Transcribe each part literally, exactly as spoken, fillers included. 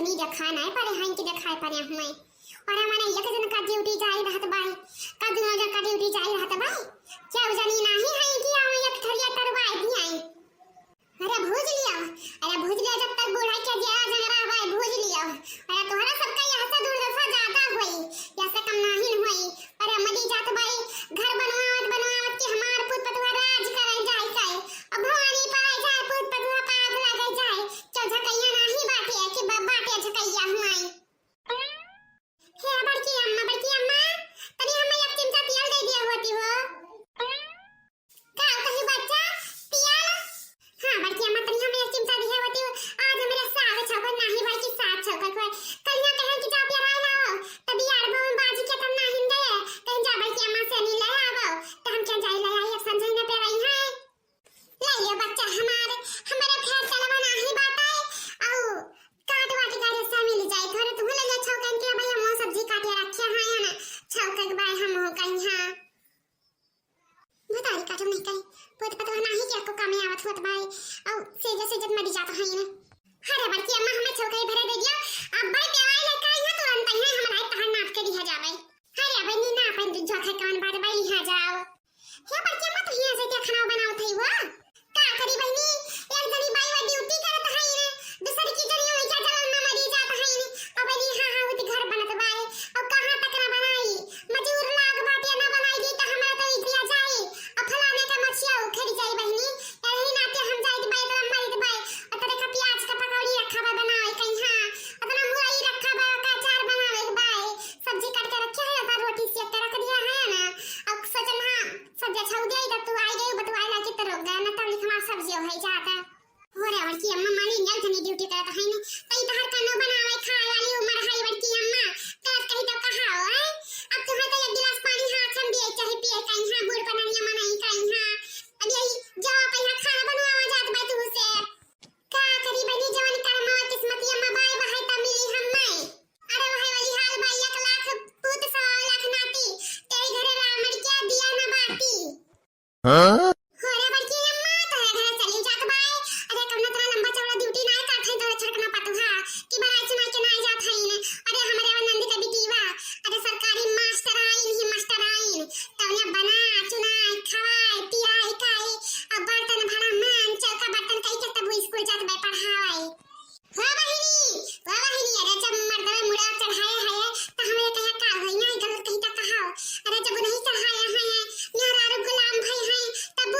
नी देखाए नाहीं परे हैं कि देखाए परे हुए। अरे मने एक जन का ड्यूटी जाई रहत बाई, का दुनो जन का ड्यूटी जाई रहत बाई। केहू जनी नाहीं है कि आवे एक थरिया तरवाई दियाई। अरे भूज लिया, अरे भूज लिया, जब तक बूढ़ा के जिया जंगरा बाई, भूज लिया। अरे तोहरा सबका यहाँ से दुर्दशा ज्यादा होई, यहाँ से कम नाहीं होई। अरे मरी जात बाई, घर बनवावत बनवावत के हमार पूत पतुआ राज करे जाए के, अब भवानी पाए जाए, पूत पतुआ पाग लगे जाए, केहू झकैया नाहीं बाटे कि ब-, बाटे झकैया हुआई। हे बड़की अम्मा, बड़की अम्मा, तनी हमें एक चिमटा तेल दे दिया होती हो। का कही बच्चा, तेल? हाँ बड़की अम्मा, तनी हमें एक चिमटा दिया होती हो। आज हमरे साग छौंकत नाहीं बल्कि साग छौंकत हुए। कलिया कहे कि जा पेराए लाओ, तब यार बहू बाजी के तब नाहीं गए। कहीं जा बड़की अम्मा से नहीं ले आवो, तो हम क्या जाई ले आई, अब समझे न पेराई है। ले लियो बच्चा हमार, हमारे फेर चलवा नाहीं बाटे, औ काट वाट का रेसा मिल जाए। घरे तुहू ले ले छौकन के, भाई हमहू सब्जी काटे रखे हैं ना, छौकक बाय हमहू कहीं हाँ। भतारी काटो नहीं कहीं, पोत पतवा नाहीं के आपको कामे आवत होत बाय, औ सेजे सेजे मरी जात है ना। अरे बड़की अम्मा हमें छौकई भरे दे दिया, अब भाई पेवाई लेके आई है तुरंत ही, हमारा तहार नाप के दिया जावे। अरे बहनी ना अपन जो है कौन बात भाई यहाँ जाओ। हे बड़की अम्मा, तू हियाँ से क्या खाना बनावत हई हुआ? का करी बहिनी, एक जनी बाई वा ड्यूटी करत हई रे, दूसरी की जनी ओइजा जलन में मरी जात हई रे। अब बहिनी, हाँ, हाँ, उती घर बनत बाए, अब कहाँ तक ना बनाई? मजूर लाग बाटे, ना बनाई दी त हमरा तो इतिया जाई, अब फलाने का मछिया उखड़ जाई बहिनी, यही नाते हम जाइत बाए, तो मरित बाए, और तरे का प्याज का पकौड़ी रखा बा बनाए कहीं, हाँ, अतना मुरई रखा बा, का अचार बनावे के बाए, सब्जी काट के रखे है, ओकर रोटी सेक के रख दिया है ना, अब सोचल हाँ, सब्जी छौंक दे, इधर तू आई गई, बतुआई लागी तो रोक दे, ना तब लिख हमार सब्जी हो जाता। हो रे, बड़की अम्मा मालिन, एक जनी ड्यूटी करत है ना, तई तहर कनो बनावे खाए वाली उम्र है बड़की अम्मा, करत कही तो कहा हो, हैं? अब तुम्हें तो एक गिलास पानी हाथ हम दिए, चाहे पिए कहीं हाँ, बूढ़ पननिया मनाई कहीं हाँ, अब यही जाओ पहिया खाना बनवावा जात बा तू से। का करी बनी, जवन करमवा किस्मतिया में बाय, वहै त मिली हम नहीं। अरे वहै वाली हाल बा, एक लाख पूत सवा लाख नाती, तेरी घरे रावण क्या दिया न बाती। हाँ? हो रे बड़की अम्मा, तोरे घरे चली जात बाय। अरे कौनो तरह लंबा चौड़ा ड्यूटी ना काट है, तोरे छड़कना पतुहा कि बनाए चुनाए के ना जात है ने। अरे हमरे वो नंद के बिटीवा, अरे सरकारी मास्टर आइन ही मास्टर आइन, तौने बना चुनाए खवाए पियाए काए, अब बर्तन भाड़ा मान चौका बर्तन कई के तब स्कूल जात बाय पढ़ाए। वाह बहिनी, वाह बहिनी, अरे जब मर्दवा मुड़ा चढ़ाए है, त हमरे कहा का होई, ना गलत कही त कहा। अरे जब नहीं चढ़ाए है, मेहरारू गुलाम भई है, तब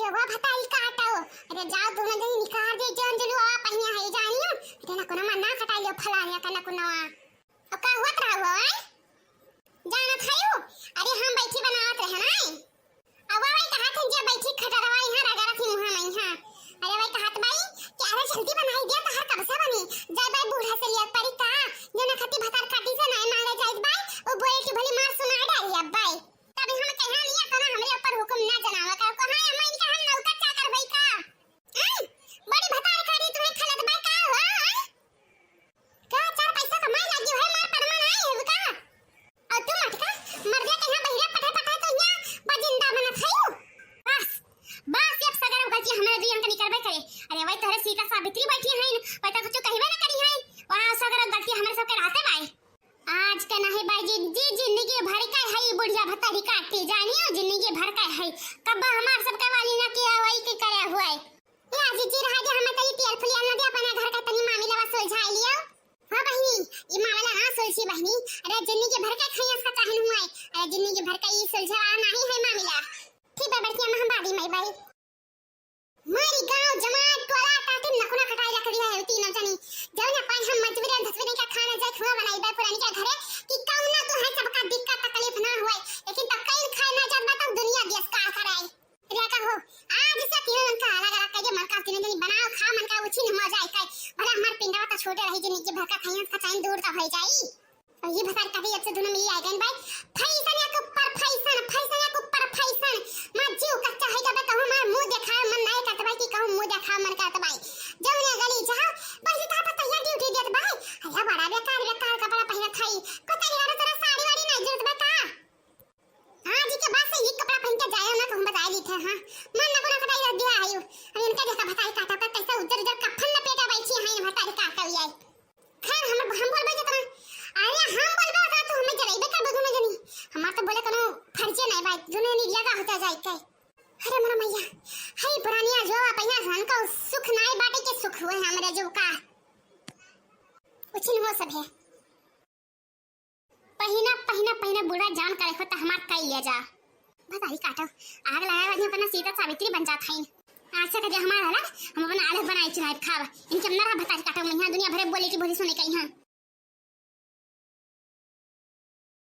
हुआ भतारी काटो। अरे जाओ दोनों जनी निकार दे, जन जलू आ पहिया है जानियो। अरे ना कोनो मना कटाई लियो फलानिया का ना कोनो। अब का हुआ रहा हुआ है? जानत हयू? अरे हम बैठी बनावत रहे ना। अब वही कहत हन जे बैठी खटरवा यहाँ रगड़त ही मुँह में यहाँ। अरे वही कहत बाई कि अरे जल्दी बनाई दिया तहर कब से बनी। जय बाई बूढ़ा से लिया परी का? जन खती भतार काटी से नाय मारे जाइत बाई। वो बोले कि भली मार सुना डाली अब बाई। तब हम कहना लिया तो ना हमरे ऊपर हुकुम ना जनावा कर। कहाँ अम्मा इनका हम नौकर चाकर भई का? हैं? बड़ी भतार खानी तुम्हें खलत बाई का हो, हैं? का चार पैसा कमाए लागी है, मार परमा ना आई है का? और तू मटका, मर जा कहाँ बहिरा पठा पठा तो यहाँ बजिंदा बनत है। बस, बस अब सगरम गलती हमारे दुई अंक निकलबे करे। अरे वही तोहरे सीता सावित्री बैठी है, वही तो कुछ कहबे ना करी है। वहाँ सगरम गलती हमारे सबके रहते बाई। आज का नहीं बाई जी, जी जिंदगी भर का है बुढ़िया भतारी काटी जानियो, जिंदगी भर का है। कब हमार सबका वाली ना किया वही के करे हुआ है। ए आजी जी, रहा दे, हमें तनी तेल फुलिया ना दे, अपना घर का तनी मामला वा सुलझाई लियो। हाँ बहिनी, ई मामला ना सुलझी बहिनी। अरे जिंदगी भर का खैया इसका काहे हुआ है? अरे जिंदगी भर का ई सुलझा नहीं है मामला। ठीक बा बड़की अम्मा, हम बादी में बाई। मारी गांव जमात टोला टाटी नखुना खटाई रख दिया है तीनों जनी। जौन अपन हम मजबूरन धसबूरन का खाना जाए खुआ बनाई बा पुरानी के घरे कि कौना तो है सबका दिक्कत तकलीफ ना हुए। लेकिन तब कहीं खाए ना जात बा तो दुनिया देश का कराई। रेखा हो, आज से तीनों जन का अलग अलग कइके मन का तीनों जनी बनाओ खा मन का उछिन हो जाए काई। भला हमार पिंडवा तो छोटे रही जिंदगी भर का खैया का चैन दूर तो हो जाई। और ये भतार कभी अब से दोनों मिली आ गए बाई। फैशन या के ऊपर फैशन, फैशन या के ऊपर फैशन। मार जीव कच्चा है जब कहूँ मार मुंह देखाए मन नहीं करत बाई कि कहूँ मुंह देखाए मन करत बाई। जौने गली जाओ, पहले तो पता या ड्यूटी देत बाई। अरे बड़ा बेकार बेकार कपड़ा पहनत है। को तेरी वाला तेरा साड़ी वाड़ी नहीं जरूरत बा का? हाँ जी, के बाद से ये कपड़ा पहन के जाए ना तो हम बताए दी थे, हाँ। मन ना कोना कटाई रख दिया है यू। अरे इनका जैसा भताई काटा का कैसा उज्जर उज्जर कफन लपेटा बैठी है भताई काटा हुई है। खैर हम हम बोलबे जतना, अरे हम बोलबे उतना तो हमें जराइबे करबे दोनों जनी। हमार तो बोले कोनो फर्जे नहीं भाई, दोनों जनी लगा होता जाए के। अरे मोरा मैया, हई पुरानिया जो पहिया हन का सुख नाई बाटे के सुख हुए हमरे जो का। उछिन हो सब है। पहिना, पहिना, पहिना बूढ़ा जान करे हो त हमार कई लिया जा। भतारी काटो, आग लगाए वाली अपना सीता सावित्री बन जात हईन। आज से कदे हमार अलग, हम अपना अलग बनाई चुनाई खाब। इनके हम ना रहा भतारी काटो, मैं यहाँ दुनिया भरे बोले की बोली सुने कहीं हाँ।